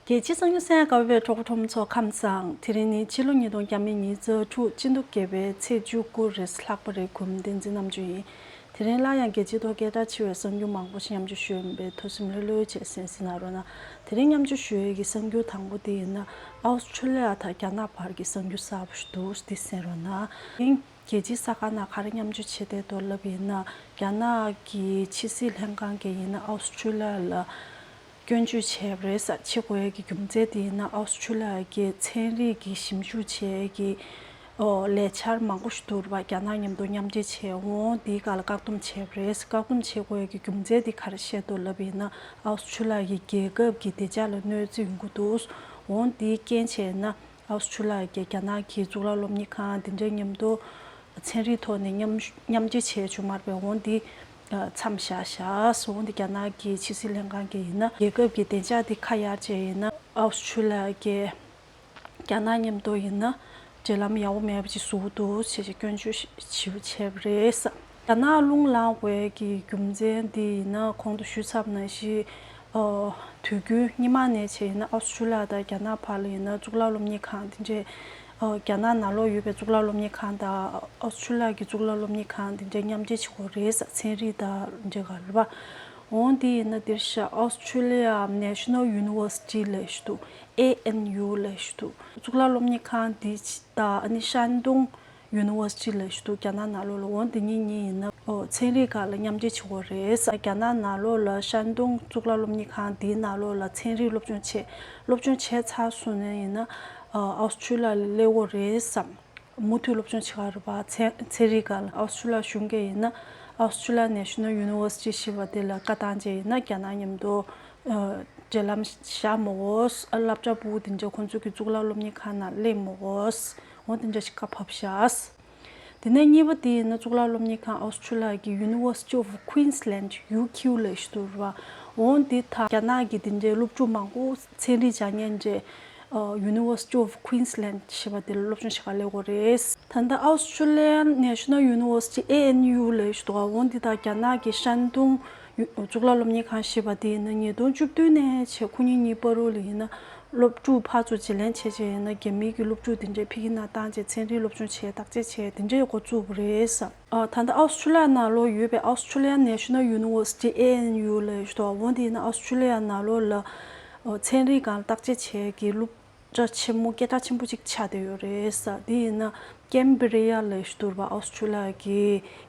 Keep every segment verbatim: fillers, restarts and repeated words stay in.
རྒྱལ་སྤྱིའི་གསར་འགྱུར་གསན་ཡག་དགའ་བའི་གྲོགས་པོ་ཁྲོམ་ཚོ་ཁམས་བཟང་། དེ་རིང་ནི་ཕྱི་ལོ་ཉིས་སྟོང་ཉི་ཤུ་རྩ་དྲུག་སྤྱི་ཟླ་བརྒྱད་པའི་ཚེས་བཅུ་དགུ་རེད། ལྷག་པ་རེད། གུས་མོ་བསྟན་འཛིན་རྣམ་དཔྱོད་ཡིན། དེ་རིང་སླར་ཡང་རྒྱལ་སྤྱིའི་ཐོག་སྐད་གྲགས་ཆེ་བའི་གསར་འགྱུར་མང་པོ་ཞིག་མཉམ་སྤྱོད་ཞུ་ཡ་ཡིན་པས་ཐུགས་སེམས་ལྷོད་ལྷོད་བྱས་གསན་གཟིགས་གནང་རོགས་གནང་། དེ་རིང་མཉམ་སྤྱོད་ཞུ་ཡ་གི་གསར་འགྱུར་དང་པོ་དེ་ཡིན་ན་ཨའུ་སི་ཁྲུ་ལི་ཡ་དང་རྒྱ་ནག་བར་གྱི་གསར་འགྱུར་གསར་པ་ཞིག་འདུག་དེ་གསན་རོགས་གནང་། དེ་རིང་རྒྱལ་སྤྱིའི་གསར་ཁང་ནང་ག་རེ་མཉམ་སྤྱོད་བྱས་བསྡད་འདུག་ལབ་ཡིན་ན། རྒྱ་ནག་གི་ཕྱི་སྲིད་ལྷན་ཁང་གིས་ཡིན་ན་ཨའུ་སི་ཁྲུ་ལི་ཡ་ལ་སྐྱོན་བརྗོད་བྱས་པ་རེད་ཟེར། བྱེད་དགོས་ཡས་ཀྱི་རྒྱུ་མཚན་དེ་ཡིན་ན་ཨའུ་སི་ཁྲུ་ལི་ཡ་གི་ཚན་རིག་གི་ཞིབ་འཇུག་བྱེད་ཡས་ཀྱི་ཨོ་ལས་འཆར་མང་པོ་ཞིག་འདུག་རེད་པ། རྒྱ་ནག་མཉམ་དུ་མཉམ་འབྲེལ་བྱས། འོང་དེའི་སྒང་ལ་བཀག་སྡོམ་བྱས་པ་རེད། བཀག་སྡོམ་བྱེད་དགོས་ཡས་ཀྱི་རྒྱུ་མཚན་དེ་ག་རེ་བཤད་འདུག་ལབ་ཡིན་ན་ཨའུ་སི་ཁྲུ་ལི་ཡ་གི་རྒྱལ་ཁབ་ཀྱི་བདེ་འཇགས་ལ་གནོད་འཚེ་ཡོང་གི་འདུག་འོང་དེའི་རྐྱེན་བྱས་ན་ཨའུ་སི་ཁྲུ་ལི་ཡ་གིས་རྒྱ་ནག་གི་གཙུག་ལག་སློབ་གཉེར་ཁང་དེ་འདྲའི་མཉམ་དུ་ཚན་རིག་ཐོག་ནས་མཉམ་མཉམ་འབྲེལ་བྱས་བྱུང་མ་རེད་པས། འོང་འདི་མཚམས་བཞག་བཞག་འོང་འདི་རྒྱ་ནག་གི་ཕྱི་སྲིད་ལྷན་ཁང་གིས་ཡིན་ན་རྒྱལ་ཁབ་ཀྱི་བདེ་འཇགས་འདི་ཁ་གཡར་བྱས་ཡིན་ན་ཨའུ་སི་ཁྲུ་ལི་ཡ་གིས་རྒྱ་ནག་མཉམ་དུ་ཡིན་ན་འབྲེལ་ལམ་ཡག་པོ་མེད་པ་ཅིག་བཟོ་གི་འདུག་ཅེས་སྐྱོན་བརྗོད་ཞིབ་བྱས་པ་རེད། རྒྱ་ནག་རླུང་ལངས་དགོས་ཀྱི་རྒྱུ་མཚན་འདི་ཡིན་ན་གོང་དུ་ཞུས་ཚར་བ་ནང་བཞིན། ཨོ། དུས་རྒྱུན་སྔོན་མ་ནས་བྱས་ཡིན་ན་ཨོ་སི་ཁྲུ་ལི་ཡ་དང་རྒྱ་ནག་བར་ལ་ཡིན་ན་གཙུག་ལག་སློབ་གཉེར་ཁང་དེ་འདྲས། ཨོ། རྒྱ་ནག་ནང་ལོགས་ཡོད་པའི་གཙུག་ལག་སློབ་གཉེར་ཁང་དང་ཨོ་སི་ཁྲུ་ལི་ཡ་གི་གཙུག་ལག་སློབ་གཉེར་ཁང་དེ་འདྲས་མཉམ་འབྲེལ་བྱེད་དགོས་རེད་ཟེར། ཚན་རིག་དང་འབྲེལ་བ་རེད་པ། འོང་དེ་ཡིན་ན་འདིར་ཤ་ཨོ་སི་ཁྲུ་ལི་ཡ་National University་ལབ་ཞིག་འདུག་ཨེ་ཨེན་ཡུ་ལབ་ཞིག་འདུག་གཙུག་ལག་སློབ་གཉེར་ཁང་འདི་དང་ཨ་ནི་ཧྲན་ཏུང་University་ལབ་ཞིག་འདུག་རྒྱ་ནག་ནང་ལོགས་ལ། འོ་འདི་གཉིས་གཉིས་ཡིན་ན་ཨོ་ཚན་རིག་སྒང་ལ་མཉམ་འབྲེལ་བྱེད་དགོས་རེད་ཟེར། རྒྱ་ནག་ནང་ལོགས་ལ་ཧྲན་ཏུང་གཙུག་ལག་སློབ་གཉེར་ཁང་འདིའི་ནང་ལོགས་ལ་ཚན་རིག་སློབ་སྦྱོང་བྱས་སློབ་སྦྱོང་བྱས་ཚར་སོང་ན་ཡིན་ན་ཨོ་ཨོ་སི་ཁྲུ་ལི་ཡ་ལ་སླེབས་དགོས་རེད་བསམ། མུ་མཐུད་སློབ་སྦྱོང་བྱེད་ཀྱི་ཡོད་རེད་པ། ཚན་ཚན་རིག་སྒང་ལ་ཨོ་སི་ཁྲུ་ལི་ཡ་གཞུང་གིས་ཡིན་ན་ཨོ་སི་ཁྲུ་ལི་ཡ་National University་ཞེས་པ་དེ་ལ་བཀའ་བཏང་བྱས་ཡིན་ན་རྒྱ་ནག་མཉམ་དུ་འབྲེལ་ལམ་བཞག་མི་དགོས། སློབ་གྲྭ་ཕྲུ་གུ་དེ་འདྲ་ཁོང་ཚོ་གི་གཙུག་ལག་སློབ་གཉེར་ཁང་ནང་སླེབས་མི་དགོས། འོ་དེ་འདྲ་ཞིག་བཀའ་ཕབ་བཞག་དེ་ནས་གཉིས་པ་དེ་ཡིན་ན་གཙུག་ལག་སློབ་གཉེར་ཁང་ཨོ་སི་ཁྲུ་ལི་ཡ་གི་University of Queensland U Q་ལབ་ཞིག་འདུག་རེད་པ། འོ་འདི་དང་རྒྱ་ནག་གི་དེ་འདྲའི་སློབ་ཕྲུག་མང་པོ་ཚན་རིག་སྦྱང་མཁན་འདྲ། ཨོ་University of Queensland་ཞེས་པ་དེ་ལ་སློབ་སྦྱོང་བྱེད་ག་སླེབས་དགོས་རེད། ད་ལྟ་Australian National University A N U་ལབ་ཞིག་འདུག་འོ་འདི་དང་རྒྱ་ནག་གི་ཧྲན་ཏུང་གཙུག་ལག་སློབ་གཉེར་ཁང་ཞེས་པ་དེ་ཡིན་ན་ཉིས་སྟོང་བཅུ་བདུན་ནས་བྱས་ཁོ་གཉིས་གཉིས་བར་དུ་ལ་ཡིན་ན་སློབ་ཕྲུག་ཕར་ཚུར་བརྗེ་ལེན་བྱས་བྱས་ཡིན་ན་རྒྱ་མིའི་གི་སློབ་ཕྲུག་དེ་འདྲས་ཕ་གི་ནང་བཏང་བྱས་ཚན་རིག་སློབ་སྦྱོང་བྱས་བརྟག་དཔྱད་བྱས་དེ་འདྲས་འགོ་བཙུགས་པ་རེད་ཟེར། ཨ། ད་ལྟ་ཨོ་སི་ཁྲུ་ལི་ཡ་ནང་ལོགས་ཡོད་པའི་Australian National University A N U་ལབ་ཡོད་འདུག་འོ་འདི་ཡིན་ན་ཨོ་སི་ཁྲུ་ལི་ཡ་ནང་ལོགས་ལ་ཨོ་ཚན་རིག་སྒང་བརྟག་དཔྱད་བྱེད་ཀྱི་སློབ་གྲྭ་ཆེན་མོ་སྐད་གྲགས་ཆེན་པོ་ཅིག་ཆགས་བསྡད་ཡོད་རེད་ཟེར། འདི་ཡིན་ན་Canberra་ལབ་ཡོད་འདུག་ར་ཨོ་སི་ཁྲུ་ལི་ཡ་གི་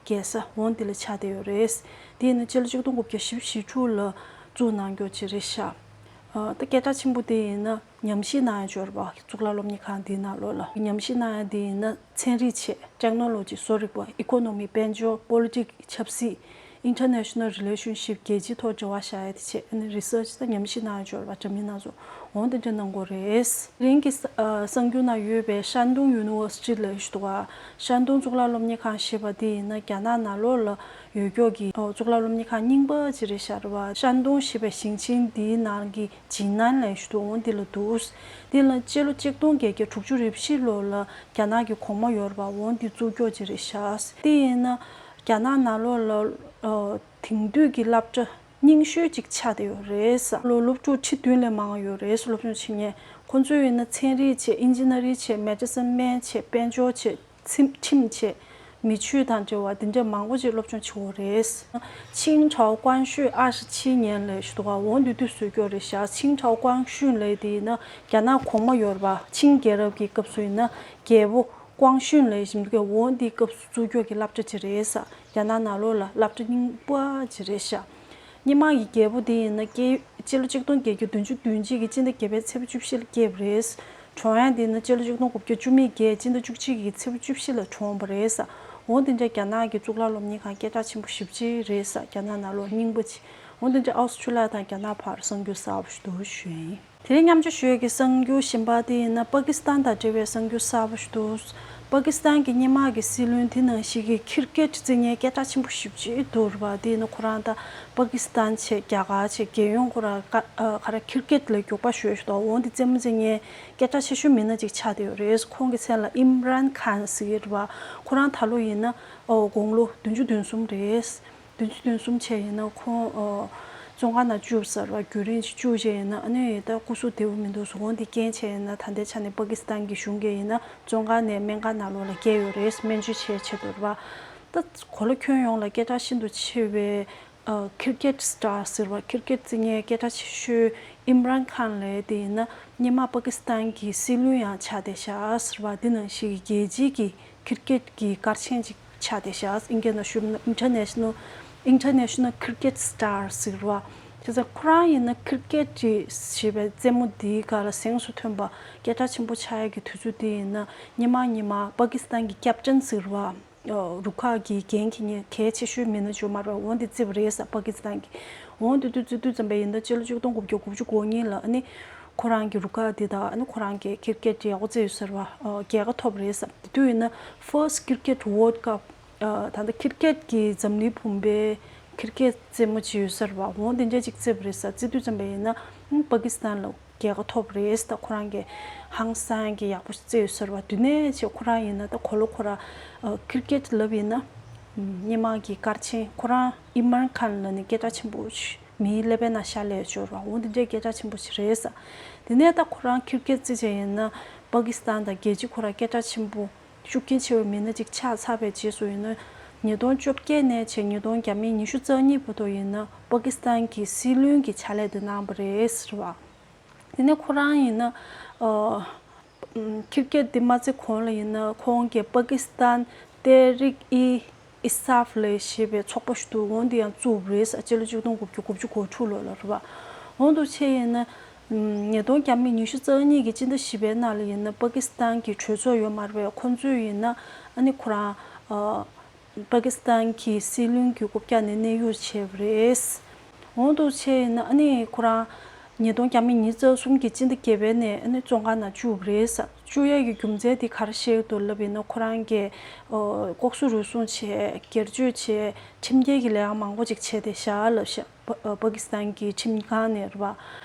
རྒྱལ་ས་འོ་འདི་ལ་ཆགས་བསྡད་ཡོད་རེད། འདི་ཡིན་ན་སྤྱི་ལོ་ཆིག་སྟོང་དགུ་བརྒྱ་བཞི་བཅུ་ཞེ་དྲུག་ལ་བཙུགས་གནང་རྒྱུ་ཅིག་རེད་ཤག་ཨ། ད་སྐད་གྲགས་ཆེན་པོ་དེ་ཡིན་ན་ཉམས་ཞིབ་གནང་ཡ་ཅིག་ཡོད་རེད་པ། གཙུག་ལག་སློབ་གཉེར་ཁང་འདིའི་ནང་ལོགས་ལ་ཉམས་ཞིབ་གནང་ཡ་དེ་ཡིན་ན་ཚན་རིག་ཆེད། Technology་གསོ་རིག་པ། Economy་དཔལ་འབྱོར། Politics་ཆབ་སྲིད། International Relationship་རྒྱལ་སྤྱིའི་ཐོག་འབྲེལ་བ་བཞག་ཡ་དེ་བྱས་ཨ་ནི་Research་དང་ཉམས་ཞིབ་གནང་ཡ་ཅིག་ཡོད་རེད་པ། འདྲ་མིན་སྣ་ཚོགས་འོ་དེ་འདྲ་གནང་གི་ཡོད་རེད། དེ་རིང་གི་ས་ཨ་གསར་འགྱུར་ནང་ཡོད་པའི་ཧྲན་ཏུང་University་ལབ་ཡ་ཅིག་འདུག་ག་ཧྲན་ཏུང་གཙུག་ལག་སློབ་གཉེར་ཁང་ཞེས་པ་དེ་ཡིན་ན་རྒྱ་ནག་ནང་ལོགས་ལ་ཡོད་ཀྱོག་གི་ཨོ་གཙུག་ལག་སློབ་གཉེར་ཁང་རྙིང་པ་ཅིག་རེད་ཤག་རེད་པ། ཧྲན་ཏུང་ཞེས་པའི་ཞིང་ཆེན་འདིའི་ནང་གི་ཇི་ནན་ལབ་ཡ་ཅིག་འདུག་འོ་འདི་ལ་འདུག་འདི་ལ་སྤྱི་ལོ་ཆིག་སྟོང་བརྒྱད་བརྒྱ་དྲུག་ཅུ་རེ་བཞི་ལོ་ལ་རྒྱ་ནག་གི་གོང་མ་ཡོད་རེད་པ། འོ་འདི་བཙུགས་ཀྱོག་ཅིག་རེད་ཤག་དེ་ཡིན་ན་རྒྱ་ནག་ནང་ལོགས་ལ་ཨོ་དེང་དུས་ཀྱི་སློབ་གྲྭ་རྙིང་ཤོས་ཅིག་ཆགས་བསྡད་ཡོད་རེད་ཟེར། ལོ་སློབ་ཕྲུག་ཁྲི་བདུན་ལས་མང་བ་ཡོད་རེད་ཟེར། སློབ་སྦྱོང་བྱེད་མཁན་ཁོང་ཚོ་ཡིན་ན་ཚན་རིག་བྱས། Engineering་བྱས། Medicine་སྨན་བྱས། དཔལ་འབྱོར་བྱས། ཚིམ་ཁྲིམས་བྱས། མི་ཆོས་དང་འབྲེལ་བ་འདི་འདྲ་མང་པོ་ཅིག་སློབ་སྦྱོང་བྱེད་ཀྱི་ཡོད་རེད་ཟེར། 清朝光绪二十七年་ལབ་ཡ་ཅིག་འདུག་ག་འོ་འདི་དུས་བཟོས་ཀྱོག་རེད་ཤག 清朝光绪་ལབ་ཡ་དེ་ཡིན་ན་རྒྱ་ནག་གོང་མ་ཡོད་རེད་པ། ཆིང་རྒྱལ་རབས་ཀྱི་སྐབས་སུ་ཡིན་ན་རྒྱལ་པོ་ཀོང་ཤུན་ལབ་ཡ་ཞིག་འདུག་ག་འོ་འདིའི་སྐབས་སུ་བཙུགས་ཀྱོག་གི་སློབ་གྲྭ་ཅིག་རེད་ཟེར། རྒྱ་ནག་ནང་ལོགས་ལ་སློབ་གྲྭ་རྙིང་པ་ཅིག་རེད་ཤག་སྔོན་མ་གི་རྒྱལ་པོ་དེ་ཡིན་ན་སྐྱེས་སྤྱི་ལོ་ཆིག་སྟོང་བརྒྱད་བརྒྱ་བདུན་ཅུ་དོན་གཅིག་གི་སྤྱི་ཟླ་བརྒྱད་པའི་ཚེས་པ་བཅུ་བཞི་ལ་སྐྱེས་པ་རེད། གྲོངས་ཡ་དེ་ཡིན་ན་སྤྱི་ལོ་ཆིག་སྟོང་དགུ་བརྒྱ་བཅུ་མེད་བརྒྱད་སྤྱི་ཟླ་བཅུ་གཅིག་གི་ཚེས་པ་བཅུ་བཞི་ལ་གྲོངས་པ་རེད་ཟེར། འོ་དེ་འདྲ་རྒྱ་ནག་གི་གཙུག་ལག་སློབ་གཉེར་ཁང་སྐད་གྲགས་ཆེན་པོ་ཞེ་པོ་ཅིག་རེད་ཟེར། རྒྱ་ནག་ནང་ལོགས་རྙིང་པ་ཅིག་འོ་དེ་འདྲ་ཨོ་སི་ཁྲུ་ལི་ཡ་དང་རྒྱ་ནག་བར་གསར་འགྱུར་གསར་པ་ཞིག་འདུག་ཞུ་ཡ་ཡིན། དེ་རིང་མཉམ་སྤྱོད་ཞུ་ཡས་ཀྱི་གསར་འགྱུར་གཞན་པ་དེ་ཡིན་ན་པ་ཀི་སི་ཐན་དང་འབྲེལ་བའི་གསར་འགྱུར་གསར་པ་ཞིག་འདུག་པ་ཀི་སི་ཐན་གྱི་སྔོན་མ་གི་སྲིད་བློན་དེ་ནང་བཞིན་གྱི་ཁིར་ཀེད་རྩེད་མཁན་སྐད་གྲགས་ཆེན་པོ་ཞེ་པོ་ཅིག་འདུག་རེད་པ། དེ་ཡིན་ན་ཁོ་རང་ད་པ་ཀི་སི་ཐན་བྱས། རྒྱ་གར་བྱས། རྒྱལ་ཡོངས་ཁོ་རང་ཀ་ཨ་ག་རེ་ཁིར་ཀེད་ལ་རྒྱུག་པ་ཞུ་ཡས་ཞིག་འདུག་འོ་འདི་རྩེད་མོ་རྩེ་མཁན་སྐད་གྲགས་ཆེ་ཤོས་མི་སྣ་ཅིག་ཆགས་བསྡད་ཡོད་རེད། ཁོང་གི་མཚན་ལ་ཨིམ་རན་ཁཱན་ཟེར་གྱི་རེད་པ། ཁོ་རང་ད་ལོ་ཡིན་ན་ཨོ་དགུང་ལོ་བདུན་ཅུ་དོན་གསུམ་རེད། བདུན་ཅུ་དོན་གསུམ་བྱས་ཡིན་ན་ཁོང་ཨོ་ བཙོན་ཁང་ནང་བཅུག་ཟེར་བ། རྒྱུན་རིང་ཞིག་བཅུག་བྱས་ཡིན་ན་ཨ་ནི་ད་སྐུ་གཟུགས་བདེ་པོ་མི་འདུག་ཟེར། འོན་ཏེ་རྐྱེན་བྱས་ཡིན་ན་ད་ལྟའི་ཆ་ནས་པ་ཀི་སི་ཐན་གྱི་གཞུང་གིས་ཡིན་ན་བཙོན་ཁང་ནས་སྨན་ཁང་ནང་ལོགས་ལ་བསྐྱལ་ཡོད་རེད། སྨན་བཅོས་བྱས་ཆེད་དུ་རེད་བ། ད་གོ་ལ་ཁྱོན་ཡོངས་ལ་སྐད་གྲགས་ཤིན་ཏུ་ཆེ་བའི་ཨ་ཁིར་ཀེད་སི་ཊར་ཟེར་བ། ཁིར་ཀེད་རྩེད་མཁན་སྐད་གྲགས་ཆེ་ཤོས་ཨིམ་རན་ཁཱན་ལབ་དེ་ཡིན་ན་སྔོན་མ་པ་ཀི་སི་ཐན་གྱི་སྲིད་བློན་ཡང་ཆགས་བསྡད་ཤག་ཟེར་བ། འདི་ནང་བཞིན་གྱི་རྒྱལ་སྤྱིའི་གི་ཁིར་ཀེད་ཀྱི་མཁར་ཆེན་ཅིག་ཆགས་བསྡད་ཤག། ཨིན་སྐད་ནང་ཞུས་ན་International International Cricket Star ཟེར་བ། བྱས་ཙང་ཁོ་རང་ཡིན་ན་ཁིར་ཀེད་ཅེས་ཞེས་པའི་རྩེད་མོ་འདིའི་སྒང་ལ་གཟེངས་སུ་ཐོན་པ་སྐད་གྲགས་ཆེན་པོ་ཆགས་ཡག་གི་དུས་ཚོད་འདི་ཡིན་ན་སྔོན་མ་སྔོན་མ་པ་ཀི་སི་ཐན་གྱི་ཀེབ་ཊན་ཟེར་བ། རུ་ཁག་གི་འགན་འཁྱེར་མཁན་གལ་ཆེ་ཤོས་མི་སྣ་ཅིག་ཡོད་མ་རེད། འོ་འདི་རྩེས་པ་རེད་ཟེར། པ་ཀི་སི་ཐན་གྱི། འོ་འདི་དུས་རྩེས་དུས་ཙམ་པ་ཡིན་ན་སྤྱི་ལོ་ཆིག་སྟོང་དགུ་བརྒྱ་དགུ་བཅུ་གོ་གཉིས་ལ་ཨ་ནི་ཁོ་རང་གི་རུ་ཁག་འདི་དང་ཨ་ནི་ཁོ་རང་གི་ཁིར་ཀེད་ཡག་པོ་རྩེས་ཡོད་ཟེར་བ། རྒྱལ་ཁ་ཐོབ་རེད་ཟེར། དེ་དུས་ཡིན་ན་First Cricket World Cup ད་ལྟ་ཁིར་ཀེད་ཀྱི་འཛམ་གླིང་བུམ་པའི་ཁིར་ཀེད་རྩེད་མོ་ཅིག་ཡོད་ཟེར་བ། འོ་འདི་འདྲ་ཅིག་རྩེས་པ་རེད་ཟེར། རྩེས་དུས་ཙམ་པ་ཡིན་ན་ཨ་ནི་པ་ཀི་སི་ཐན་ལ་རྒྱལ་ཁ་ཐོབ་རེད། ད་ཁོ་རང་གིས་ཧང་སང་གི་ཡག་པོ་རྩེས་ཡོད་ཟེར་བ། དེ་ནས་བྱས་ཁོ་རང་ཡིན་ན་ད་གོ་ལ་ཁོ་རང་ཁིར་ཀེད་ལབ་ཡིན་ན་སྔོན་མ་གི་མཁར་ཆེན། ཁོ་རང་ཨིམ་རན་ཁཱན་ལབ་ནས་སྐད་གྲགས་ཆེན་པོ་ཞིག། མིའི་ཀླད་པའི་ནང་ཤར་ལས་འབྱོར་བ། འོ་འདི་འདྲའི་སྐད་གྲགས་ཆེན་པོ་ཞིག་རེད་ཟེར། དེ་ནས་ད་ཁོ་རང་ཁིར་ཀེད་རྩེ་བྱས་ཡིན་ན་པ་ཀི་སི་ཐན་དང་རྒྱལ་སྤྱི་ཁོ་རང་སྐད་གྲགས་ཆེན་པོ་ཤུགས་རྐྱེན་ཆེ་བའི་མི་སྣ་ཅིག་ཆགས་ཚར་བའི་རྗེས་སུ་ཡིན་ན་ཉིས་སྟོང་བཅོ་བརྒྱད་ནས་བྱས་ཉིས་སྟོང་ཉི་ཤུ་རྩ་གཉིས་བར་དུ་ཡིན་ན་པ་ཀི་སི་ཐན་གྱི་སྲིད་བློན་གྱི་ཕྱག་ལས་དེ་གནང་བ་རེད་ཟེར་བ། དེ་ནས་ཁོ་རང་ཡིན་ན་ཨ་ཁིར་ཀེད་དེ་མ་རྩེ་གོང་ལ་ཡིན་ན་ཁོང་གིས་པ་ཀི་སི་ཐན་ཏེ་རིག་ཨི་ཨི་སཱབ་ལབ་ཞེས་པའི་ཚོགས་པ་ཞིག་འདུག། འོ་འདི་ཡང་བཙུགས་པ་རེད་ཟེར། སྤྱི་ལོ་ཆིག་སྟོང་དགུ་བརྒྱ་དགུ་བཅུ་གོ་དྲུག་ལོ་ལ་རེད་བ། འོ་འདུག་བྱས་ཡིན་ན་ཉིས་སྟོང་ཉི་ཤུ་རྩ་གཉིས་ཀྱི་སྤྱི་ཟླ་བཞི་པའི་ནང་ལ་ཡིན་ན་པ་ཀི་སི་ཐན་གྱི་གྲོས་ཚོགས་ཡོད་མ་རེད་པས། ཁོང་ཚོས་ཡིན་ན་ཨ་ནི་ཁོ་རང་ཨ་པ་ཀི་སི་ཐན་གྱི་སྲིད་བློན་གྱི་རྐུབ་བཀྱག་ནས་གནས་དབྱུང་བྱས་པ་རེད། འོ་འདུག་བྱས་ཡིན་ན་ཨ་ནི་ཁོ་རང་ཉིས་སྟོང་ཉི་ཤུ་རྩ་གསུམ་གྱི་སྤྱི་ཟླ་བརྒྱད་པའི་ནས་ཨ་ནི་བཙོན་ཁང་ནང་བཅུག་པ་རེད་ཟེར། བཅུག་ཡས་ཀྱི་རྒྱུ་མཚན་དེ་ག་རེ་བཤད་ཀྱི་འདུག་ལབ་ཡིན་ན་ཁོ་རང་གིས་ཨོ་ལྐོག་ཟ་རུལ་སུངས་བྱས། སྒེར་གཅོད་བྱས། ཁྲིམས་འགལ་གྱི་ལས་ཀ་མང་པོ་ཅིག་བྱས་བསྡད་ཤག་ལབ་ཤག། པ་པ་ཀི་སི་ཐན་གྱི་ཁྲིམས་ཁང་ནས་རེད་བ།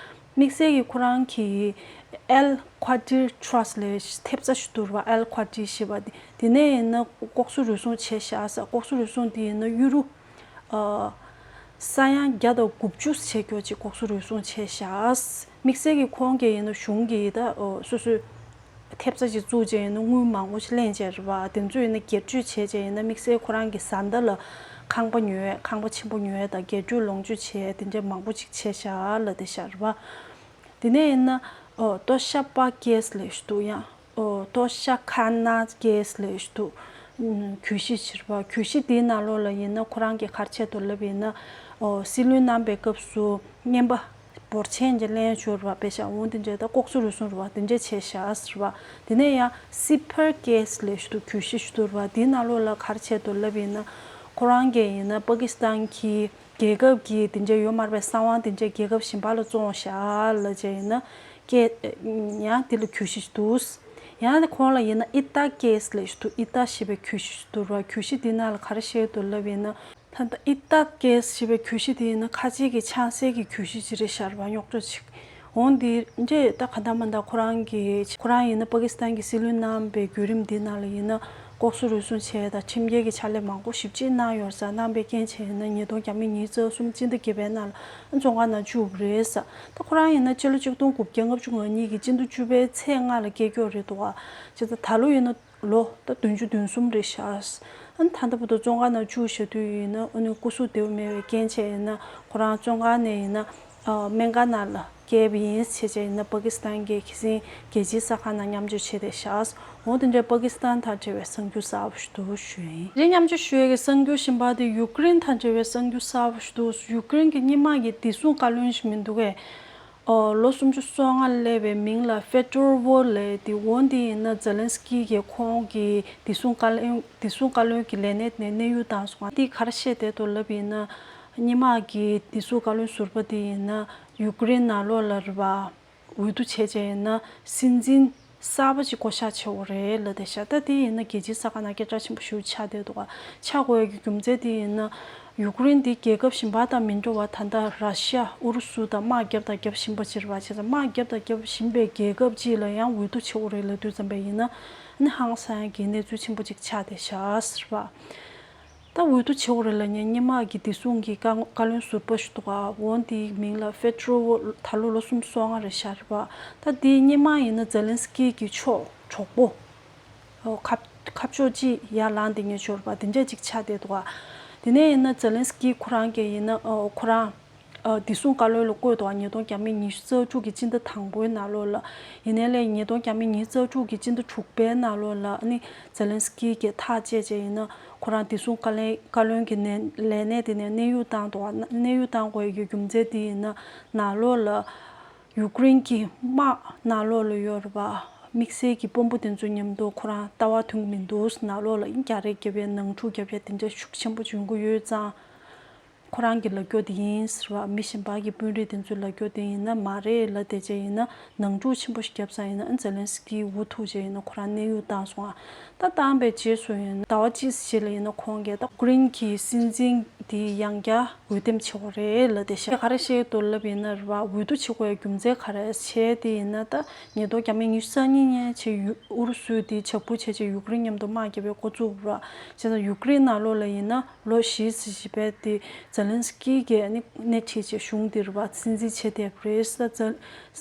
དམིགས་བསལ་གྱིས་ཁོ་རང་གིས་ཨལ་ཁ་ཏིར་ཊྲ་སི་ཊི་ལབ་ཐེབས་རྩ་ཞིག་འདུག་རེད་བ། ཨལ་ཁ་ཏིར་ཞེས་པ་དེ། དེ་ནས་ཡིན་ན་ལྐོག་ཟ་རུལ་སུངས་བྱས་ཤག་ཟེར། ལྐོག་ཟ་རུལ་སུངས་དེ་ཡིན་ན་ཡུ་རོ་ཨ་ས་ཡ་བརྒྱ་དང་དགུ་བཅུ་བྱས་ཀྱོག་ཅིག་ལྐོག་ཟ་རུལ་སུངས་བྱས་ཤག། དམིགས་བསལ་གྱིས་ཁོང་གིས་ཡིན་ན་གཞུང་གིས་ད་ཨོ་སོ་སོའི་ཐེབས་རྩ་ཅིག་བཙུགས་བྱས་ཡིན་ན་དངུལ་མང་པོ་ཞིག་ལེན་བྱས་རེད་བ། དེ་ཚོ་ཡིན་ན་སྒེར་གཅོད་བྱས་བྱས་ཡིན་ན་དམིགས་བསལ་ཁོ་རང་གི་བཟའ་ཟླ་ལ་ཁང་པ་ཉོས། ཁང་པ་ཆེན་པོ་ཉོས་དང་སྒེར་གཅོད་ལོངས་སྤྱོད་བྱས། དེ་འདྲའི་མང་པོ་ཅིག་བྱས་ཤག་ལབ་བསྡད་ཤག་རེད་བ། དེ་ནས་ཡིན་ན་ཨོ་ཏོ་ཤ་པ་ཀེ་སི་ལབ་ཞིག་འདུག། ཡང་ཨོ་ཏོ་ཤ་ཁ་ན་ཀེ་སི་ལབ་ཞིག་འདུག། ཨུམ་གྱོད་གཞི་ཞིག་རེད་བ། གྱོད་གཞི་དེའི་ནང་ལོགས་ལ་ཡིན་ན་ཁོ་རང་གིས་ག་རེ་བྱས་འདུག་ལབ་ཡིན་ན་ཨོ་སྲིད་བློན་གནང་པའི་སྐབས་སུ་རྔན་པ་འབོར་ཆེན་ཅིག་ལེན་ཆོག་རེད་བ། དཔེ་བཞག་འོང་དེ་འདྲའི་ད་ལྐོག་ཟ་རུལ་སུངས་རེད་བ། དེ་འདྲས་བྱས་ཤག་ཟེར་བ། དེ་ནས་ཡང་སི་ཕར་ཀེ་སི་ལབ་ཞིག་འདུག། གྱོད་གཞི་ཞིག་འདུག་རེད་བ། དེའི་ནང་ལོགས་ལ་ག་རེ་བྱས་འདུག་ལབ་ཡིན་ན་ཁོ་རང་གིས་ཡིན་ན་པ་ཀི་སི་ཐན་གྱི་རྒྱལ་ཁབ་ཀྱི་དེ་འདྲའི་ཡོད་མ་རེད་པས། གསང་བ་དེ་འདྲའི་རྒྱལ་ཁབ་གཞན་པ་ལ་བཙོང་ཤག་ལབ་བྱས་ཡིན་ན་ཀེ་ཡང་དེ་ལ་གྱོད་གཞི་ཞིག་འདུག། ཡང་ཁོང་ལ་ཡིན་ན་ཨི་ཏཱ་ཀེ་སི་ལབ་ཞིག་འདུག། ཨི་ཏཱ་ཞེས་པའི་གྱོད་གཞི་ཞིག་འདུག་རེད་བ། གྱོད་གཞི་དེའི་ནང་ལ་ག་རེ་བཤད་འདུག་ལབ་ཡིན་ན། ད་ལྟ་ཨི་ཏཱ་ཀེ་སི་ཞེས་པའི་གྱོད་གཞི་དེ་ཡིན་ན་ཁ་ཆེ་གི་ཆང་སའི་གི་གྱོད་གཞི་ཅིག་རེད་ཤག་རེད་བ། རྙོག་དྲ་ཅིག། འོང་དེ་འདྲས་ད་ག་འདྲ་མ་འདྲ་ཁོ་རང་གི་ཁོ་རང་ཡིན་ན་པ་ཀི་སི་ཐན་གྱི་སྲིད་བློན་གནང་པའི་བརྒྱུད་རིམ་འདི་ནང་ལ་ཡིན་ན་ལྐོག་ཟ་རུལ་སུངས་བྱས་དང་ཁྲིམས་འགལ་གྱི་ཕྱག་ལས་མང་པོ་ཞེ་པོ་ཅིག་གནང་ཡོད་ཟེར། གནང་པའི་རྐྱེན་བྱས་ཡིན་ན་ཉིས་སྟོང་ཉི་ཤུ་རྩ་གསུམ་སྤྱི་ཟླ་བརྒྱད་པའི་ནང་ལ་བཙོན་ཁང་ནང་བཅུག་པ་རེད་ཟེར། ད་ཁོ་རང་ཡིན་ན་སྤྱི་ལོ་ཆིག་སྟོང་དགུ་བརྒྱ་ལྔ་བཅུ་ང་གཉིས་ཀྱི་སྤྱི་ཟླ་བཅུ་པའི་ཚེས་ལྔ་ལ་སྐྱེས་ཀྱོག་རེད་འདུག་ག། བྱས་ཙང་ད་ལོ་ཡིན་ན། ལོ་ད་བདུན་ཅུ་དོན་གསུམ་རེད་ཤག། ཨ་ནི་ད་ལྟ་བར་དུ་བཙོན་ཁང་ནང་བཅུག་བཞག་དུས་ཡིན་ན་ཨ་ནི་སྐུ་གཟུགས་བདེ་པོ་མེད་པའི་རྐྱེན་བྱས་ཡིན་ན་ཁོ་རང་བཙོན་ཁང་ནས་ཡིན་ན་ཨ་སྨན་ཁང་ནང་ལ་བསྐྱལ་བ་ཡིན་བྱས་བྱས་ཡིན་ན་པ་ཀི་སི་ཐན་གྱི་ཁ་སང་རྒྱལ་སྤྱིའི་གསར་ཁང་ནང་མཉམ་སྤྱོད་བྱས་བསྡད་ཤག། འོ་དེ་འདྲའི་པ་ཀི་སི་ཐན་དང་འབྲེལ་བའི་གསར་འགྱུར་གསར་པ་ཞིག་འདུག་ཞུ་ཡིན། རེད། མཉམ་སྤྱོད་ཞུ་ཡས་ཀྱི་གསར་འགྱུར་གཞན་པ་དེ་ཡུ་ཀེ་རེན་དང་འབྲེལ་བའི་གསར་འགྱུར་གསར་པ་ཞིག་འདུག། ཡུ་ཀེ་རེན་གྱི་སྔོན་མ་གི་བདེ་སྲུང་བཀའ་བློན་ཞིག་མི་འདུག་གས། ཨོ་ལོ་སུམ་ཅུ་སོ་ལྔ་སླེབས་པའི་མིང་ལ་ཕེ་ཏྲོ་ཝོ་ལབ་དེ། འོ་འདི་ཡིན་ན་ཛེ་ལན་སི་ཀི་གིས་ཁོང་གི་བདེ་སྲུང་བཀའ་བློན་བདེ་སྲུང་བཀའ་བློན་གྱི་ལས་གནས་ནས་གནས་དབྱུང་བཏང་སོང་། འདི་ག་རེ་བཤད་བསྡད་འདུག་ལབ་ཡིན་ན། སྔོན་མ་གི་བདེ་སྲུང་བཀའ་བློན་ཟུར་པ་དེ་ཡིན་ན་ཡུ་ཀེ་རེན་ནང་ལོགས་ལ་རེད་བ། འོས་བསྡུ་བྱས་བྱས་ཡིན་ན་སྲིད་འཛིན་གསར་པ་ཅིག་བསྐོ་གཞག་བྱེད་དགོས་རེད་ལབ་བསྡད་ཤག། ད་དེ་ཡིན་ན་རྒྱལ་སྤྱིའི་གསར་ཁང་ནང་སྐད་གྲགས་ཆེན་པོ་ཞེ་པོ་ཆགས་བསྡད་འདུག་ག། ཆགས་དགོས་ཡག་གི་རྒྱུ་མཚན་དེ་ཡིན་ན། ཡུ་ཀེ་རེན་དེ་རྒྱལ་ཁབ་གཞན་པ་དང་མི་འདྲ་བར་ད་ལྟ་ར་ཤི་ཡ་ཨུ་རུ་སུ་དང་དམག་རྒྱབ་དང་རྒྱབ་བཞིན་པ་ཅིག་རེད་བ། བྱས་ཙང་དམག་རྒྱབ་དང་རྒྱབ་བཞིན་པའི་རྒྱལ་ཁབ་ཅིག་ལ་ཡང་འོས་བསྡུ་བྱེད་དགོས་རེད་ལབ་དུས་ཙམ་པ་ཡིན་ན་ཨ་ནི་ཧང་སང་གི་གནས་ཚུལ་ཆེན་པོ་ཅིག་ཆགས་བསྡད་ཤག་ཟེར་བ། ད་འོས་བསྡུ་བྱེད་དགོས་རེད་ལབ་མཁན་སྔོན་མ་གི་བདེ་སྲུང་གི་བཀའ་བཀའ་བློན་ཟུར་པ་ཞིག་འདུག་ག་འོ་འདིའི་མིང་ལ་ཕེ་ཏྲོ་ད་ལོ་ལོ་སུམ་ཅུ་སོ་ལྔ་རེད་ཤག་རེད་པ། ད་འདི་སྔོན་མ་ཡིན་ན་ཛེ་ལན་སི་ཀི་གི་ཕྱོགས་གྲོགས་པོ། ཨོ་ཁ་ཁ་ཕྱོགས་གཅིག་ཡར་ལངས་བསྡད་མཁན་ཅིག་ཡོད་རེད་པ། དེ་འདྲ་ཅིག་ཆགས་བསྡད་འདུག་ག་དེ་ནས་ཡིན་ན་ཛེ་ལན་སི་ཀི་ཁོ་རང་གིས་ཡིན་ན་ཨོ་ཁོ་རང་ཨ་བདེ་སྲུང་བཀའ་བློན་ལ་བསྐོས་འདུག་ག་ཉིས་སྟོང་ཉི་ཤུ་རྩ་དྲུག་གི་སྤྱི་ཟླ་དང་པོའི་ནང་ལོགས་ལ། ཡིན་ནའི་ལས་ཉིས་སྟོང་ཉི་ཤུ་རྩ་དྲུག་གི་སྤྱི་ཟླ་དྲུག་པའི་ནང་ལོགས་ལ་ཨ་ནི་ཛེ་ལན་སི་ཀི་གིས་ཐག་བཅད་བྱས་ཡིན་ན་ཁོ་རང་བདེ་སྲུང་བཀའ་བློན་བཀའ་བློན་གྱི་ནས་ལས་གནས་དེ་ནས་གནས་དབྱུང་བཏང་འདུག་ག་གནས་དབྱུང་བཏང་དགོས་ཀྱི་རྒྱུ་མཚན་དེ་ཡིན་ན་ནང་ལོགས་ལ། ཡུཀ་རེན་གྱི་དམག་ནང་ལོགས་ལ་ཡོད་རེད་པ། དམིགས་བསལ་གྱི་དཔོན་པོ་དེ་ཚོ་མཉམ་དུ་ཁོ་རང་ལྟ་བ་མཐུན་གྱི་མི་འདུག་ནང་ལོགས་ལ་ཨིན་རྒྱ་རེ་རྒྱབ་པའི་ནང་འཁྲུག་རྒྱབ་ཡ་དེ་འདྲ་ཤུགས་ཆེན་པོ་ཡོང་གི་ཡོད་ཙང་། ཁོ་རང་གི་ལབ་རྒྱུ་དེ་ཡིན་ཟེར་བ། མི་གཞན་པ་གི་དཔོན་རིགས་དེ་ཚོས་ལབ་རྒྱུ་དེ་ཡིན་ན་མ་རེད་ལབ་བསྡད་བྱས་ཡིན་ན་ནང་འཁྲུག་ཆེན་པོ་ཞིག་བརྒྱབ་ཙང་ཡིན་ན་ཨ་ཛེ་ལན་སི་ཀི་འུ་ཐུག་བྱས་ཡིན་ན་ཁོ་རང་གནས་དབྱུང་བཏང་སོང་ཨ། ད་བཏང་པའི་རྗེས་སུ་ཡིན་ཟླ་བ་གཅིག་ཙམ་ཞིག་ལ་ཡིན་ན་ཁོང་གིས་ད་ཡུཀ་རེན་གྱི་སྲིད་འཛིན་དེ་ཡང་བསྐྱར་འོས་འདེམས་བྱེད་དགོས་རེད་ལབ་བསྡད་ཤག་ག་རེ་བཤད་འདུག་ལབ་ཡིན་ན་རེད་པ། འོས་བསྡུ་བྱེད་དགོས་ཡ་རྒྱུ་མཚན་ག་རེ་བྱས་དེ་ཡིན་ན་ད་ཉིས་སྟོང་ཉི་ཤུ་རྩ་གཉིས་ནས་བྱས་ཡུ་ཨུ་རུ་སུས་དེ་བྱབས་ཁུལ་བྱས་བྱས་ཡུཀ་རེན་མཉམ་དུ་དམག་རྒྱབ་པའི་འགོ་བཙུགས་པ་རེད་པ། བྱས་ཙང་ཡུཀ་རེན་ནང་ལོགས་ལ་ཡིན་ན་ལོ་བཞི་ཙམ་ཞིག་བས་དེ་ཛེ་ལན་སི་ཀི་གིས་ནི་སྣེ་ཁྲིད་བྱས་གཞུང་དེ་རེད་པ་སྲིད་འཛིན་བྱས་བསྡད་པ་རེད།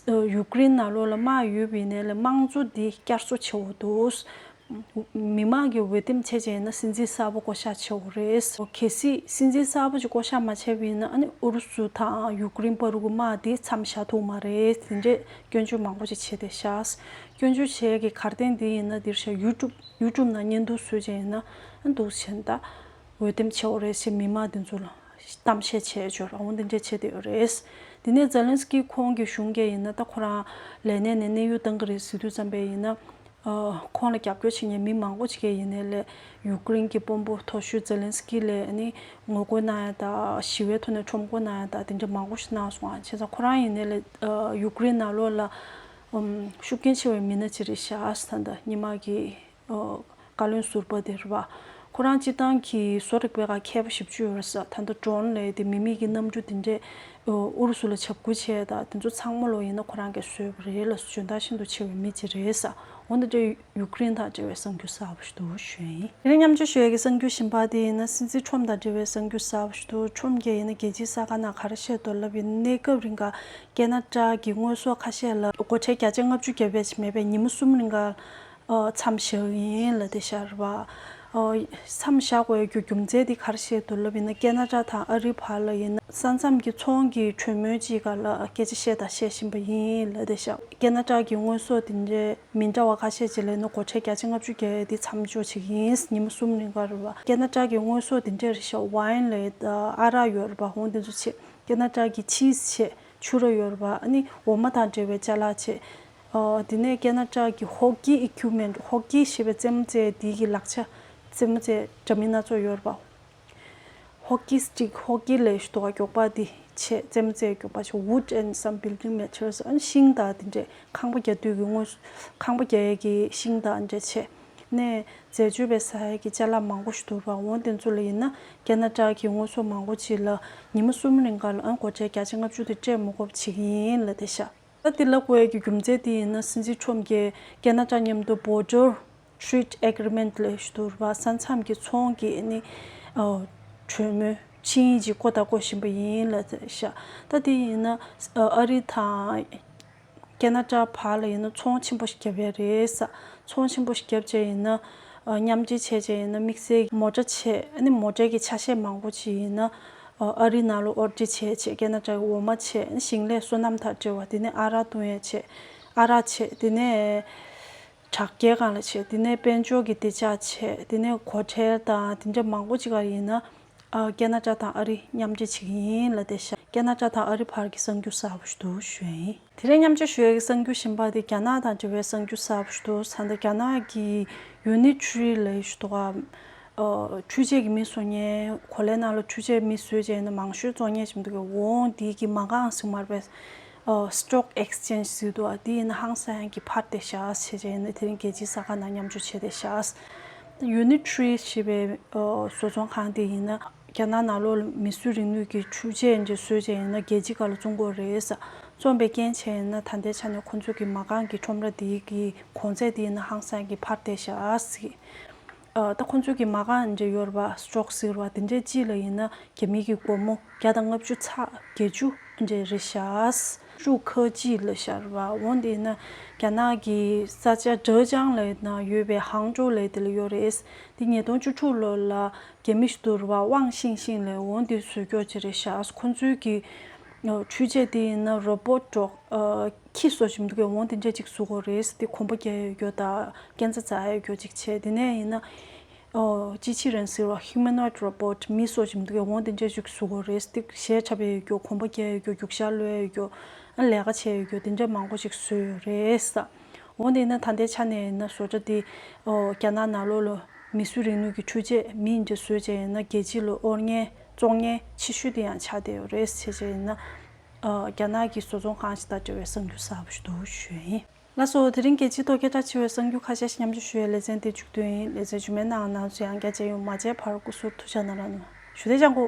ད་ཡུཀ་རེན་ནང་ལོགས་ལ་དམག་ཡོད་པ་ཡིན་ནའི་ལས་དམངས་གཙོ་དེ་བསྐྱར་གསོ་བྱེད་དགོས་འདུག་མི་མང་གིས་འོས་འདེམས་བྱས་བྱས་ན་སྲིད་འཛིན་གསར་པ་བསྐོ་གཞག་བྱེད་དགོས་རེད། གལ་སྲིད་སྲིད་འཛིན་གསར་པ་ཅིག་བསྐོ་གཞག་མ་བྱས་པ་ཡིན་ན་ཨ་ནི་ཨུ་རུ་སུ་དང་ཡུཀ་རེན་བར་གྱི་དམག་དེ་མཚམས་བཞག་ཐུབ་མ་རེད། དེ་འདྲས་སྐྱོན་བརྗོད་མང་པོ་ཅིག་བྱས་བསྡད་ཤག་སྐྱོན་བརྗོད་བྱས་ཀྱི་གར་སྟེང་དེ་ཡིན་ན་འདིར་བཞག་ཡུ་ཊུབ་ཡུ་ཊུབ་ནང་བརྙན་ཐུང་བཟོས་བྱས་ཡིན་ན་ཨ་འདུག་བྱས་ན་ད་འོས་འདེམས་བྱེད་དགོས་རེད་ཞེས་མི་མང་དེ་ཚོ་ལ་གཏམ་བཤད་བྱས་ཆོག་ར་འོང་དེ་འདྲས་བྱས་བསྡད་ཡོད་རེད། དེ་ནས་ཛེ་ལན་སི་ཀི་ཁོང་གི་གཞུང་གིས་ཡིན་ན་ད་ཁོ་རང་ལས་གནས་ནས་གནས་དབྱུང་བཏང་གི་རེད་ཟེར་དུས་ཙམ་པས་ཡིན་ན། ཨ། ཁོང་ལ་རྒྱབ་སྐྱོར་བྱེད་མཁན་མི་མང་པོ་ཅིག་གིས་ཡིན་ནའི་ལས་ཡུཀ་རེན་གྱི་དཔོན་པོ་མཐོ་ཤོས་ཛེ་ལན་སི་ཀི་ལ་ནི་ངོ་རྒོལ་གནང་ཡ་དང་ཞི་བའི་ཐོག་ནས་ཁྲོམ་སྐོར་གནང་ཡ་དང་དེ་འདྲ་མང་པོ་ཞིག་གནང་སོང་ཨ། བྱས་ཙང་ཁོ་རང་ཡིན་ནའི་ལས་ཨ། ཡུཀ་རེན་ནང་ལོགས་ལ་ཨམ། ཤུགས་རྐྱེན་ཆེ་བའི་མི་སྣ་ཅིག་རེད་ཤག་ད་ལྟ་སྔོན་མ་གི་ཨ། བཀའ་བློན་ཟུར་པ་དེ་རེད་པ། ཁོ་རང་སྤྱིར་བཏང་གི་བཟོ་རིག་པའི་ཁ་མཁས་པ་ཞེ་པོ་ཅིག་ཡོད་རེད་ས། ད་ལྟ་ཌོ་རོན་ལབ་དེ་མི་མེད་ཀྱི་གནམ་གྲུ་དེ་འདྲས་ཨུ་རུ་སུ་ལ་བྱབས་ཁུལ་བྱས་དང་དེ་ཚོ་ཚང་མ་ལོ་ཡིན་ན་ཁོ་རང་གིས་བཟོས་པ་རེད་ལ་འཇོན་ཐང་ཤིན་ཏུ་ཆེ་བའི་མི་ཅིག་རེད་ས། འོ་འདི་འདྲའི་ཡུཀ་རེན་དང་འབྲེལ་བའི་གསར་འགྱུར་གསར་པ་ཞིག་འདུག་ཞུ་ཡིན། དེ་ནས་མཉམ་སྤྱོད་ཞུ་ཡས་ཀྱི་གསར་འགྱུར་གཞན་པ་དེ་ཡིན་ན་སྲིད་འཛིན་ཁྲོམ་དང་འབྲེལ་བའི་གསར་འགྱུར་གསར་པ་ཞིག་འདུག་ཁྲོམ་གྱིས་ཡིན་ན་རྒྱལ་སྤྱིའི་གསར་ཁང་ནང་ག་རེ་བཤད་འདུག་ལབ་ཡིན་ན་གནས་སྐབས་རིང་ག་ཁེ་ན་ཌ་གི་དངོས་ཟོག་ཁ་ཤས་ལ་སྒོ་ཁྲལ་བརྒྱ་ཆ་ལྔ་བཅུ་བརྒྱབ་ཡས་ཅིག་མེད་པས་ཉི་མ་གསུམ་རིང་ག་མཚམས་བཞག་ཡིན་ལབ་བསྡད་ཤག་རེད་པ། མཚམས་བཞག་དགོས་ཡ་རྒྱུ་རྒྱུ་མཚན་དེ་ག་རེ་བཤད་འདུག་ལབ་ཡིན་ན་ཁེ་ན་ཌ་དང་ཨ་རིའི་བར་ལ་ཡིན་ན་ས་མཚམས་ཀྱི་ཚོང་གི་གྲོས་མོལ་ཅིག་སྒང་ལ་སྐད་ཆ་བཤད་དང་བཤད་བཞིན་པ་ཡིན་ལབ་བསྡད་ཤག་ཁེ་ན་ཌ་གི་དངོས་ཟོག་དེ་འདྲའི་མི་འདྲ་བ་ཁ་ཤས་ཅིག་ལ་ཡིན་ན་སྒོ་ཁྲལ་བརྒྱ་ཆ་ལྔ་བཅུ་བརྒྱབ་ཡ་དེ་མཚམས་འཇོག་བྱེད་ཀྱི་ཡིན། ཉི་མ་གསུམ་རིང་ག་རེད་པ། ཁེ་ན་ཌ་གི་དངོས་ཟོག་དེ་འདྲ་རེད་ཤག་ཝའིན་ལབ་ཡ་ཨ་རག་ཡོད་རེད་པ། འོ་དེ་ཚོ་བྱས། ཁེ་ན་ཌ་གི་ཆིས་བྱས། ཕྱུར་ར་ཡོད་རེད་པ། ཨ་ནི་འོ་མ་དང་འབྲེལ་བའི་ཅ་ལག་བྱས། ཨ། དེ་ནས་ཁེ་ན་ཌ་གི་ཧོ་ཀི་ཨི་ཀུ་མེན་ཊི། ཧོ་ཀི་ཞེས་པའི་རྩེད་མོ་རྩེ་དེ་གི་ལག་ཆ། རྩེད་མོ་རྩེ་འདྲ་མིན་སྣ་ཚོགས་ཡོད་རེད་པ། ཧོ་ཀི་སི་ཊིག་ཧོ་ཀི་ལབ་ཡས་ཞིག་འདུག་ག་མགྱོགས་པ་དེ་བྱས། རྩེད་མོ་རྩེ་མགྱོགས་པ་བྱས། Wood and some building materials། ཨ་ནི་ཤིང་དང་དེ་འདྲས་ཁང་པ་རྒྱག་དུས་ཀྱི་དངོས་ཁང་པ་རྒྱག་ཡས་ཀྱི་ཤིང་དང་འདྲ་བྱས། ནས་འཛད་སྤྱོད་པའི་ཟ་ཡས་ཀྱི་ཅ་ལག་མང་པོ་ཞིག་འདུག་ར། འོ་དེ་ཚོ་ལ་ཡིན་ན་ཁེ་ན་ཌ་གི་དངོས་ཟོག་མང་པོ་ཅིག་ལ་ཉི་མ་གསུམ་རིང་ག་ལ་ཨང་སྒོ་ཁྲལ་བརྒྱ་ཆ་ལྔ་བཅུ་དེ་སྤྲད་མི་དགོས་པ་བྱེད་ཀྱི་ཡིན་ལབ་བསྡད་ཤག་ད་དེ་ལབ་དགོས་ཡས་ཀྱི་རྒྱུ་མཚན་དེ་ཡིན་ན་སྲིད་འཛིན་ཁྲོམ་གྱིས་ཁེ་ན་ཌ་མཉམ་དུ་Border Trade Agreement ལབ་ཞིག་འདུག་ར། ས་མཚམས་ཀྱི་ཚོང་གི་ནི་ཨ་གྲོས་མོལ་ཆིངས་ཡིག་ཅིག་བཀོད་དང་བཀོད་བཞིན་པ་ཡིན་ལབ་བསྡད་ཤག་ད་དེ་ཡིན་ན་ཨ་རི་དང་། ཁེ་ན་ཌ་བར་ལ་ཡིན་ན་ཚོང་ཆེན་པོ་ཞིག་བརྒྱབ་ཡ་རེད་ས། ཚོང་ཆེན་པོ་ཞིག་བརྒྱབ་བྱས་ཡིན་ན། ཨ། མཉམ་འབྲེལ་བྱས་བྱས་ཡིན་ན་དམིགས་བསལ་མོ་ཊ་བྱས། ཨ་ནི་མོ་ཊའི་གི་ཆ་ཤས་མང་པོ་ཅིག་ཡིན་ན། ཨ། ཨ་རི་ནང་ལ་ཨོར་ཌར་བྱས་བྱས་ཁེ་ན་ཌ་གི་འོ་མ་བྱས། ཨ་ནི་ཞིང་ལས་སོ་ནམ་དང་འབྲེལ་བ་དེ་ནས་ཨ་རག་བཏུང་ཡ་བྱས། ཨ་རག་བྱས་དེ་ནས་དྲ་རྒྱའི་སྒང་ལ་བྱས། དེ་ནས་དཔལ་འབྱོར་གྱི་བདེ་འཇགས་བྱས། དེ་ནས་སྒོ་ཁྲལ་དང་དེ་འདྲ་མང་པོ་ཅིག་ག་ཡིན་ན། ཨ། ཁེ་ན་ཌ་དང་ཨ་རི་མཉམ་འབྲེལ་བྱེད་ཀྱི་ཡིན་ལབ་བསྡད་ཤག་ཁེ་ན་ཌ་དང་ཨ་རི་བར་གྱི་གསར་འགྱུར་གསར་པ་ཞིག་འདུག་ཞུ་ཡ་ཡིན། དེ་རིང་མཉམ་སྤྱོད་ཞུ་ཡ་གི་གསར་འགྱུར་གཞན་པ་དེ་རྒྱ་ནག་དང་འབྲེལ་བའི་གསར་འགྱུར་གསར་པ་ཞིག་འདུག་ད་ལྟ་རྒྱ་ནག་གི་ཡུ་ནི་ཊི་རི་ལབ་ཡས་ཞིག་འདུག་ག་ཨ། འཕྲུལ་ཆས་ཀྱི་མི་བཟོ་མཁན། གོ་ལའི་ནང་ལ་འཕྲུལ་ཆས་མི་བཟོས་བྱས་ཡིན་ན་མང་ཤོས་བཟོ་མཁན་ཞིག་འདུག་ག་འོང་དེ་གི་མ་རྐང་ཞིག་མ་རེད་པས། ཨ། Stock Exchange ཟེར་འདུག་ག་དེ་ཡིན་ན་ཧང་སང་གི་འཕར་བསྡད་ཤག་བྱས་བྱས་ཡིན་ན་དེ་རིང་རྒྱལ་སྤྱིའི་གསར་ཁང་ནང་མཉམ་སྤྱོད་བྱས་བསྡད་ཤག་ཡུ་ནི་ཊི་རི་ཞེས་པའི་ཨ། བཟོ་ཚོང་ཁང་དེ་ཡིན་ན། རྒྱ་ནག་ནང་ལོགས་ལ་མི་སུ་རིང་ལུགས་ཀྱི་འཕྲུལ་ཆས་འདྲ་བཟོས་བྱས་ཡིན་ན་རྒྱལ་སྤྱིའི་ཁ་ལ་བཙོང་གི་རེད་ཟེར། བཙོང་པའི་རྐྱེན་བྱས་ཡིན་ན་ད་ལྟའི་ཆ་ནས་ཁོང་ཚོ་གི་མ་རྐང་གི་ཁྲོམ་ར་དེའི་གི་གོང་ཚད་དེ་ཡིན་ན་ཧང་སང་གི་འཕར་བསྡད་ཤག་ཟེར། ཨ། ད་ཁོང་ཚོའི་གི་མ་རྐང་འདྲ་ཡོད་རེད་པ། སི་ཊོག་ཟེར་བ་དེ་འདྲའི་ཅིག་ལ་ཡིན་ན་རྒྱ་མི་གི་སྒོར་མོ་བརྒྱ་དང་ལྔ་བཅུ་ཚེག་བརྒྱད་ཅུ་འདྲ་རེད་ཤག་བཅུ་ཁ་གཅིག་ལ་ཤར་བ། འོན་ཏེ་ཡིན་ན་རྒྱ་ནག་གི་ས་ཆ་ཀྲེ་ཅང་ལབ་ན་ཡོད་པའི་ཧང་ཀྲོའུ་ལབ་དེ་ལ་ཡོད་རེད། དེ་ཉིས་སྟོང་བཅུ་དྲུག་ལོ་ལ་རྒྱ་མི་ཞིག་འདུག་རེད་པ། ཝང་ཤིང་ཤིང་ལབ། འོ་དེ་བཟོས་ཀྱོག་ཅིག་རེད་ཤག་ཁོང་ཚོའི་གི་འཕྲུལ་ཆས་དེ་ཡིན་ན་རོ་བོ་ཊི་འདྲ། ཁྱི་བཟོ་བཞིན་འདུག་གས། འོ་དེ་འདྲ་ཅིག་བཟོ་གི་རེད། དེ་གོམ་པ་རྒྱག་ཡ་ཡོད་རྒྱུ་དང་སྐས་འཛེག་འཛེག་ཡ་ཡོད་རྒྱུ་ཅིག་བྱས། དེ་ནས་ཡིན་ན་ཨོ་ཅི་ཆི་རན་ཟེར་བ། ཧིའུ་མན་ཝོའིཌ་རོ་བོ་ཊི་མི་བཟོ་བཞིན་འདུག་གས། འོ་དེ་འདྲ་ཅིག་བཟོ་གི་རེད། དེ་གཞས་འཁྲབ་ཡ་ཡོད་རྒྱུ། གོམ་པ་རྒྱག་ཡ་ཡོད་རྒྱུ། རྒྱུག་ཤར་གློད་ཡ་ཡོད་རྒྱུ། ཨ། ལས་ཀ་བྱེད་ཡ་ཡོད་རྒྱུ། དེ་འདྲ་མང་པོ་ཅིག་བཟོས་ཡོད་རེད། འོ་དེ་ཡིན་ན་ད་ལྟའི་ཆ་ནས་ཡིན་ན་བཟོ་གྲྭ་དེ་ཨོ་རྒྱ་ནག་ནང་ལོགས་ལ་མིས་བཟོས་རིག་ནུས་ཀྱི་འཕྲུལ་ཆས་མི་འདྲ་བཟོས་བྱས་ཡིན་ན་རྒྱལ་སྤྱི་ལ་དབོར་མཁན་བཙོང་མཁན་ཆེ་ཤོས་དེ་ཡང་ཆགས་བསྡད་ཡོད་རེད། བྱས་བྱས་ཡིན་ན་ཨ། རྒྱ་ནག་གི་བཟོ་ཚོང་ཁང་ཞིག་དང་འབྲེལ་བའི་གསར་འགྱུར་གསར་པ་ཞིག་འདུག་ཞུ་ཡ་ཡིན། ལགས་སོ། དེ་རིང་རྒྱལ་སྤྱིའི་ཐོག་སྐད་གྲགས་ཆེ་བའི་གསར་འགྱུར་ཁ་ཤས་ཤིག་མཉམ་སྤྱོད་ཞུ་ཡའི་ལེ་ཚན་དེ་མཇུག་བསྡུས་ཡིན། ལེ་ཚན་རྗེས་མའི་ནང་ང་ང་ཚོ་ཡང་བསྐྱར་མཇལ་ཡོང་། མ་མཇལ་བར་སྐུ་གཟུགས་ཐུགས་ཅག་གནང་རོགས་གནང་། ཞུ་བདེ་ཅང་གོ།